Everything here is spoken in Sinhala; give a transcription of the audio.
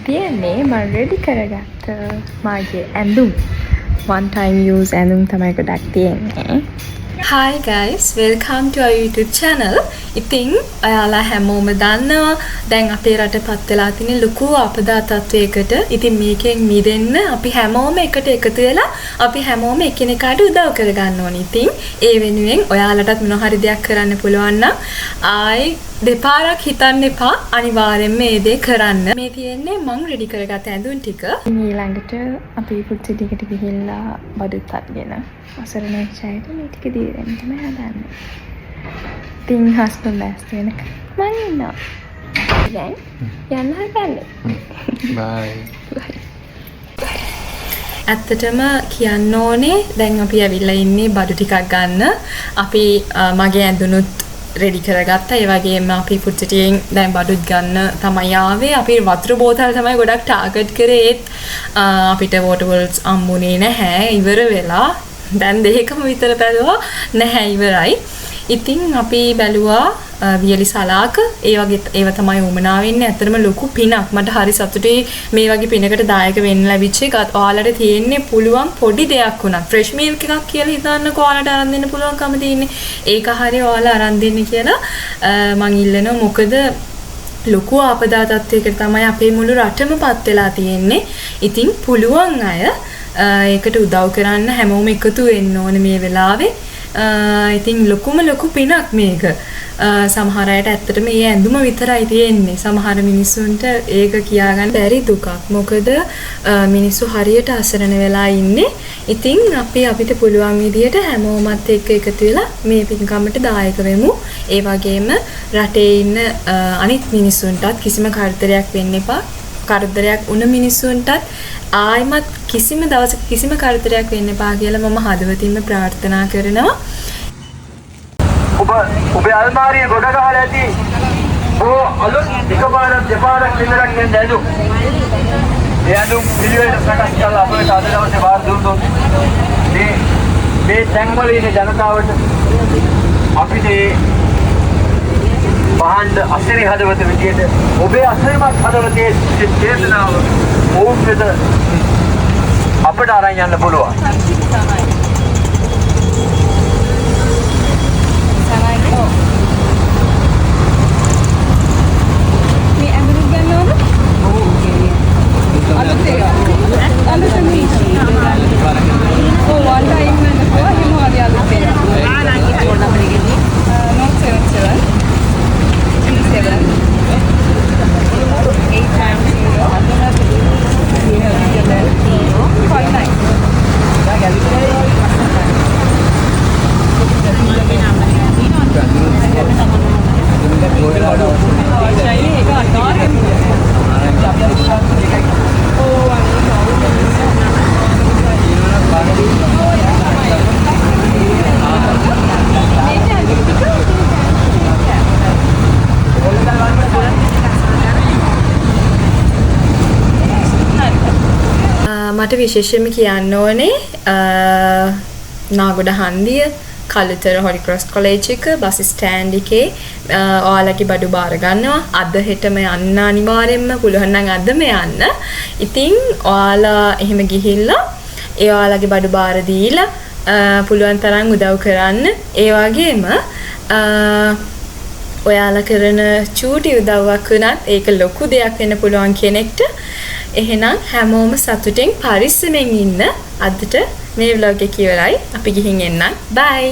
තියෙන්නේ මම රෙඩි කරගත්ත මාගේ ඇඳුම්. One time use ඇඳුම් තමයි ගොඩක් තියෙන්නේ. Hi guys, welcome to our YouTube channel. ඉතින් ඔයාලා හැමෝම දන්නවා දැන් අපේ රට පත් වෙලා තියෙන ලොකු ආපදා තත්වයකට. ඉතින් මේකෙන් මිදෙන්න අපි හැමෝම එකට එකතු වෙලා අපි හැමෝම එකිනෙකාට උදව් කරගන්න ඕනේ. ඉතින් ඒ වෙනුවෙන් ඔයාලටත් මොන හරි දෙයක් කරන්න පුළුවන් නම් ආයි දෙපාරක් හිතන්න එපා, අනිවාර්යෙන්ම මේ දේ කරන්න. මේ තියෙන්නේ මං රෙඩි කරගත්ත ඇඳුම් ටික. ඊළඟට අපි ෆුඩ් සිටි එකට ගිහිල්ලා බඩුත් අරගෙන අසරණ වෙච්ච අයට මේ ටික දීලා දෙන්න තමයි හදන්නේ. ඉතින් හස්බන්ඩ් ලෑස්ති වෙනකන් මං ඉන්නවා. දැන් යන්න හදන්නේ. බයි. ඇත්තටම කියන්න ඕනේ, දැන් අපි ඇවිල්ලා ඉන්නේ බඩු ටිකක් ගන්න. අපි මගේ ඇඳුනුත් රෙඩි කරගත්තා. ඒ වගේම අපි ෆුඩ් සිටියෙන් දැන් බඩුත් ගන්න තමයි ආවේ. අපි වතුර බෝතල් තමයි ගොඩක් ටාගට් කරේ. ඒත් අපිට වෝටර් බෝටල්ස් හම්බුනේ නැහැ. ඉවර වෙලා. දැන් දෙකම විතර බැලුවා, නැහැ, ඉවරයි. ඉතින් අපි බැලුවා වියලි සලාක, ඒ වගේ ඒව තමයි උමනා වෙන්නේ. ඇත්තටම ලොකු පිනක්. මට හරි සතුටුයි මේ වගේ පිනකට දායක වෙන්න ලැබිච්ච එක. ඔයාලට තියෙන්නේ පුළුවන් පොඩි දෙයක් වුණත් ෆ්‍රෙෂ් මිල්ක් එකක් කියලා හිතන්නකෝ, ඔයාලට අරන් දෙන්න පුළුවන්කම තියෙන්නේ. ඒක හරි ඔයාලා අරන් දෙන්න කියලා මං ඉල්ලනවා. මොකද ලොකු ආපදා තත්ත්වයකට තමයි අපේ මුළු රටම පත් වෙලා තියෙන්නේ. ඉතින් පුළුවන් අය ඒකට උදව් කරන්න හැමෝම එකතු වෙන්න ඕනේ මේ වෙලාවේ. ඉතින් ලොකුම ලොකු පිනක් මේක. සමහර අයට ඇත්තටම මේ ඇඳුම විතරයි තියෙන්නේ. සමහර මිනිස්සුන්ට ඒක කියාගන්න බැරි දුකක්. මොකද මිනිස්සු හරියට අසරණ වෙලා ඉන්නේ. ඉතින් අපි අපිට පුළුවන් විදියට හැමෝමත් එක්ක එකතු වෙලා මේ පින්කමට දායක වෙමු. ඒ වගේම රටේ ඉන්න අනිත් මිනිස්සුන්ටත් කිසිම කරදරයක් වෙන්න එපා. කරදරයක් වුණ මිනිස්සුන්ටත් ආයිමත් කිසිම දවසක කිසිම කරදරයක් වෙන්න එපා කියලා මම හදවතින්ම ප්‍රාර්ථනා කරනවා. ඔබ ඔබේ අල්මාරියේ ගොඩ ගහලා ඇති බොහෝ අලුත් එකපාරක් දෙපාරක් විතරක් වෙන්න ඇඳුම්. ඒ ඇඳුම් පිළිවෙලට සකස් කරලා අපිට අද දවසේ බාර දුන්නොත් මේ මේ තැන්වල ඉන්න ජනතාවට අපිට ඒ භාණ්ඩ අසිරි හදවත විදියට ඔබේ අසිරිමත් හදවතේ චේතනාව ඔවුන් වෙත අපට අරන් යන්න පුළුවන්. මේ ඇඳුම් ගන්න ඕන? අලුත් එක. අලුත් නේ. ඔව්, one time වෙන්න පුළුවන්. එහෙම හරි අලුත් එක. 077 37 890 59. ඒක අනිවාර්යෙන්ම. ඔව්, මට විශේෂයෙන්ම කියන්න ඕනේ නාගොඩ හන්දිය කළුතර හොලි ක්‍රොස් කොලෙජ් එක බස් ස්ටෑන්ඩ් එකේ ඔයාලගේ බඩු බාර ගන්නවා. අද හෙටම යන්න අනිවාර්යෙන්ම, පුළුවන් නම් අදම යන්න. ඉතින් ඔයාලා එහෙම ගිහිල්ලා ඒ ඔයාලගේ බඩු බාර දීලා පුළුවන් තරම් උදව් කරන්න. ඒ වගේම ඔයාලා කරන චූටි උදව්වක් වුණත් ඒක ලොකු දෙයක් වෙන්න පුළුවන් කෙනෙක්ට. එහෙනම් හැමෝම සතුටින් පරිස්සමෙන් ඉන්න. අදට මේ ව්ලොග් එක ඉවරයි. අපි ගිහින් එන්නම්. බයි.